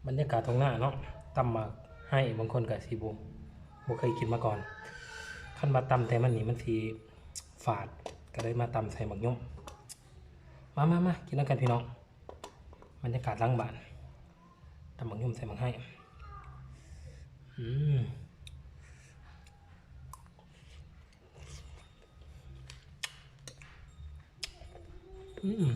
ບັນຍາກາດທົ່ງນາເນາະ ຕຳໝາກໄຮ້ ບາງຄົນກໍຊິບໍ່ ບໍ່ເຄີຍກິນມາກ່ອນ. ຄັນວ່າຕຳແຕ່ມັນນີ້ມັນຊິຝາດ ກໍເລີຍມາຕຳໃສ່ໝາກຍົມ. ມາ ມາ ມາ ກິນນຳກັນພີ່ນ້ອງ. ບັນຍາກາດຫຼັງບ້ານ ຕຳໝາກຍົມໃສ່ໝາກໄຮ້. ອືມ ອືມ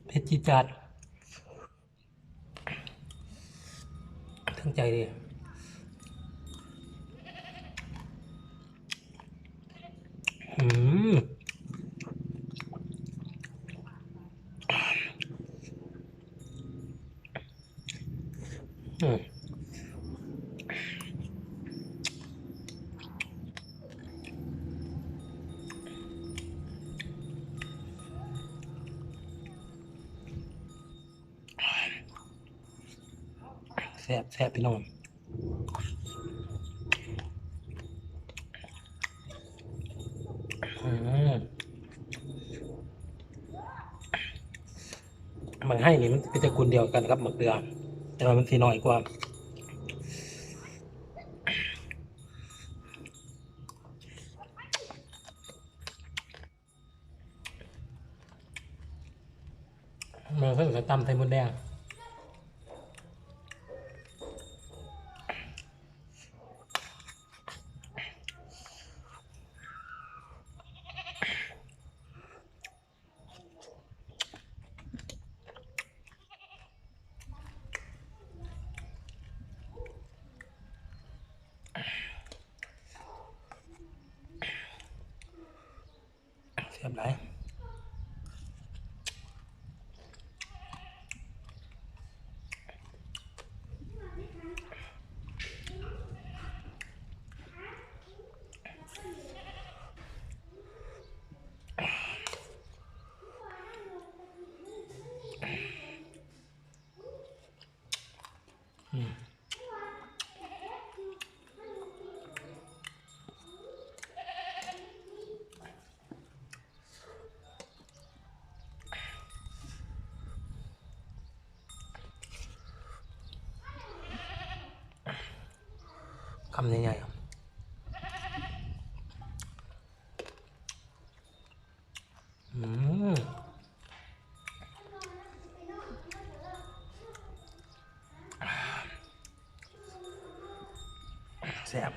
ເຜັດຈີດຈາດ ເຖິງໃຈເດ້. ອືມ ອືມ ແຊບ ແຊບ ພີ່ນ້ອງ. ອືມ ໝາກໄຮ້ນີ້ມັນເປັນຕະກູນດຽວກັນກັບໝາກເດືອ ແຕ່ວ່າມັນຊິນ້ອຍກວ່າ. ມາເພິ່ນກໍຕຳໃສ່ມົດແດງ. ແຊບຫຼາຍ. ອືມ ຄຳໃຫຍ່ໆ. ອືມ ແຊບ.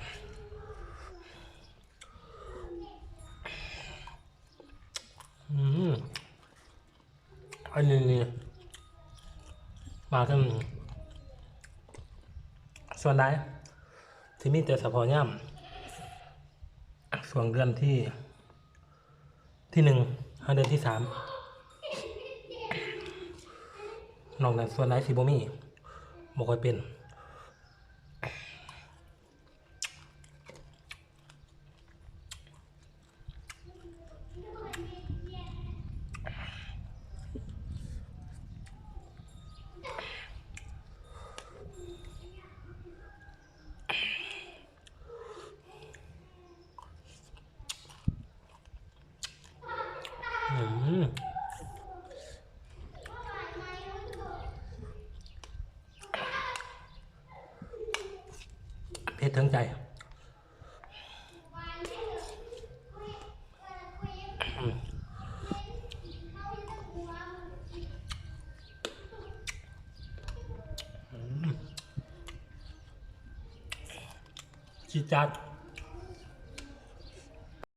ອືມ ອັນນີ້ນີ້ ມາເຖິງສ່ວນໃດ ທີ່ມີແຕ່ສະເພາະຍາມ ຊ່ວງເດືອນທີ ທີໜຶ່ງ ຫາເດືອນທີສາມ ນອກນັ້ນສ່ວນໃດຊິບໍ່ມີ ບໍ່ຄ່ອຍເປັນ. ອືມ ເຜັດເຖິງໃຈ. ອືມ ອືມ ຈີດຈາດ.